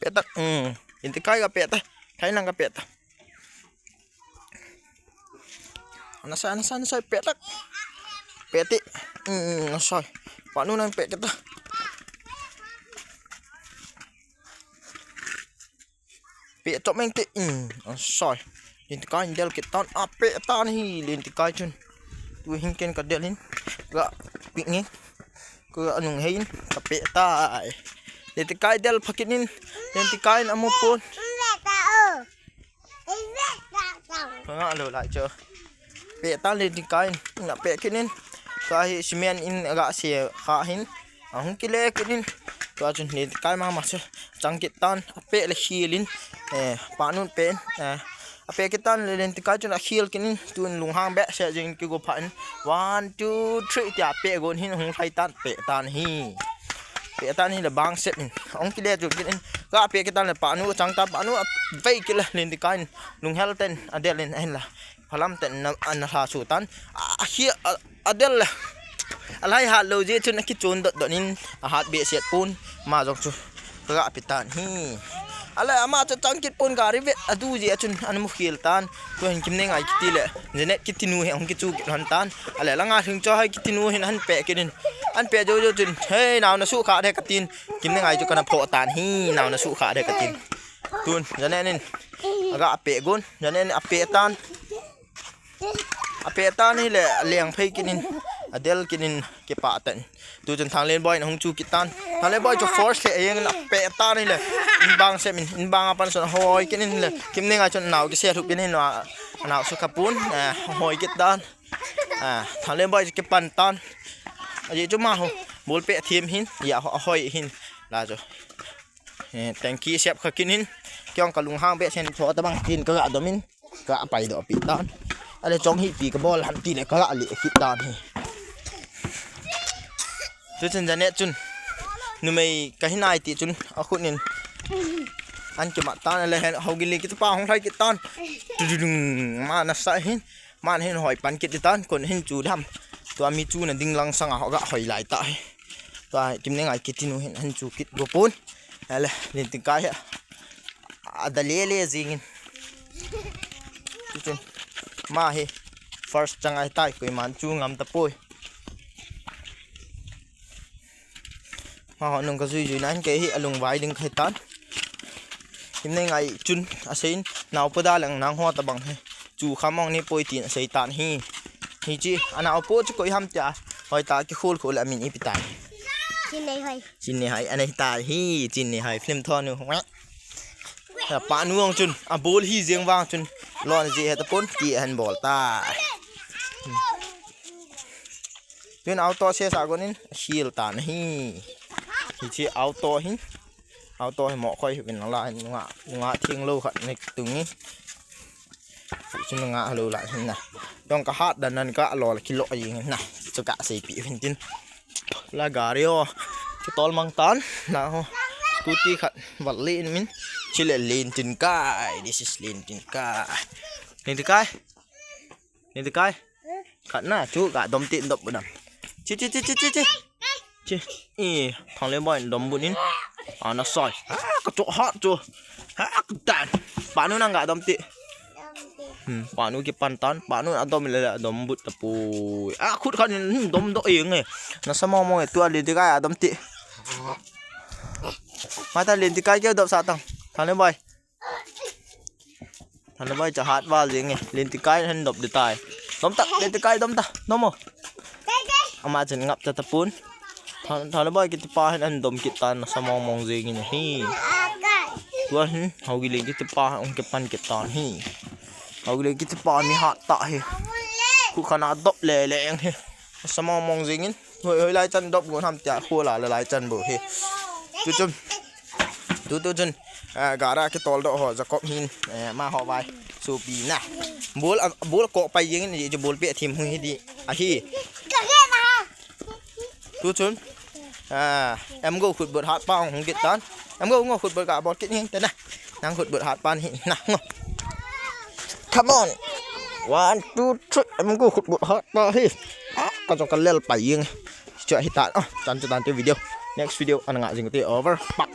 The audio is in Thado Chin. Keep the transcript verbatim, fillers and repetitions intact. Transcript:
Peh tan. Hmm. Lentikai ka peh tan. Thailang ka peh tan. Ana sai, ana sai, ana sai, peh tan. Peh tan. Hmm, ana sai. Panu nang peh kit tan. Peh chop meng te. Hmm, ana sai. Lentikai in del kit tan. Apeh tan ahi, lentikai chun. Tu hin ken ka del in. Ka peh nge. Ka anung hein. Ka peh tai. Lentikai del pha kit in. Lentikai in amu pon. Ka ngah lou lai chu. Peh tan lentikai in. Na peh kit in. Ka hi cement in aga se kha hin. Ahung kile kit in. Tua chun lentikai mama chu chang kit tan, apeh le khel in, eh, panu peh in, eh, apeh kit tan le lentikai chun akhel kit in, tun lunghang behseh jing in kigo pha in, one, two, three, tia peh gon hin hung lhai tan, peh tan ahi. Peh tan ahile bang sep in, ahung kile chu kit in, ka peh kit tan le panu chang tan, panu avei kit le lentikai in, lunghel ten adel in ahin la. Phalam ten na, ana lha su tan. A, a hi, a, adel le. Alhai hat lou jeh chun akichon dot dot in ahat behseh pon. Ma jong chu. Ka ga pe tan ahi. Ale ama chu chang kit pon gari ve. Adu jeh a chun ana mu khel tan. Tu hin Kimneingai kiti le. Janet kiti nu hi ahung kichu kit lhon tan. Ale langa hung cho hai kiti nu hin ahin peh kit in. Ahin peh jou jou chun. Hei, nao na su kha de katin. Kimneingai chu kana phoh tan ahi. Nao na su kha de katin. Tun, Janet in. Aga peh gon. Janet in apeh tan. Apeh tan ahile, aleng phei kit in, adel kit in, kipah tan. Tu chun Thanglenboi in ahung chu kit tan. Thanglenboi chu force le, ajeng in apeh tan ahile, inbang sem in, inbang a pan sun ahoi kit in le, Kimneingai chun anao kise thup kit in, anao su kha pon, eh, ahoi kit tan. Eh, Thanglenboi chu kipan tan. Ajeh chu ma ho, ball peh them hin, ya ho, ahoi hin, la chu. Eh, thank you, sep kha kit in, kei jong ka lunghang behseh in, cho tabang tin ka ga dom in. Ka pai doh pi tan. Ale chong hi pi ka bol ham ti le ka le kit tan hi. Tu chun Janet chun. Numei ka hi nai ti chun a khut in. An kimat tan ale hen hogili kiti pa hung lhai kit tan. Tududung ma na sa hin. Man hin hoi pan kit tan kon hin chu dam. Tua mi chu na ding lang sanga ho ga hoi lai ta hi. Tua Kimneingai kiti nu hin hin chu kit go pon. Ale Lentikai hi. Ada lele jing in. Tuchun. Ma hi. First chang ahi tai koiman chu ngam tapoi. Ma ho nung ka jui jui nan kei hi alung vai ding khai tan. Kimneingai chun asei in nao pu da lang nang ho tabang hi. Chu kha mong ni poi tin asei tan hi. Hichi, anao pu chu koi ham tia. Hoi ta kikhol khol amin ipi tai. Chin nei hoi. Chin nei hoi, anei tai hi, Chin nei hoi, film tho nu. Panu ang chun, abol hi jeng vang chun. Lon ji het pon ti ahin bol ta. Tun auto se sa gonin, sil tan hi. Hichi auto hin. Auto hi mo khoi hin la hin nga, nga thing lo khat nek tung hi. Chu nga lo la hin na. Dong ka hat dan nan ka lo la kilo yin na. Chu ka sei pi hin tin. La gari o. Ki tol mang tan. Na ho. Scooty khat val le in min. Chi le Lentikai. This is Lentikai. Lentikai. Lentikai. Khat na chu ka dom ti dop bu dam. Chi chi chi chi chi chi. Chi. I, Thanglenboi dom bu nin. Ana sai. Ha, ka cho hat cho. Ha, ka tan. Panu nang ka dom ti. Hmm, panu kipan tan. Panu adom le adom but tapoi. A, khut khat in, hmm, dom do eng e. Na sa mong mong e tua Lentikai adom ti. Mata Lentikai keu dop sa tang. Thanglenboi. Thanglenboi cha hat val jing e. Lentikai hin dop di tai. Dom ta, Lentikai dom ta. Dom mo. Ama chen ngap ta tapun. Thanglenboi kiti pa hin an dom kit tan sa mong mong jing in hi. Tua hin, Haogilen kiti pa hin ong kipan kit tan hi. Haogilen kiti pa mi hat ta hi. Khu khana dop le le eng hi. Sa mong mong jing in. Hoi, hoi lai chan dop gun ham tia khu la la lai chan bu hi. Tu chun. Tu tu chun. Ah, gara ki tol do ho Jacob hin. Eh, ma ho vai. Supi na. Bol, ah, bol ko pai jing in ji bol pe thim hu hi di. Ahi. Tu chun. Ah, em go khut bot hat pa hung kit tan. Em go ngo khut bot ka bot kit hin te na. Nang khut bot hat pan hi na ngo. Come on. One, two, three. Em go khut bot hat pa hi. Ah, ka jo ka lel pai jing. Chu hi tan. Ah, chan chu tan te video. Next video ana nga jing te over. Pak.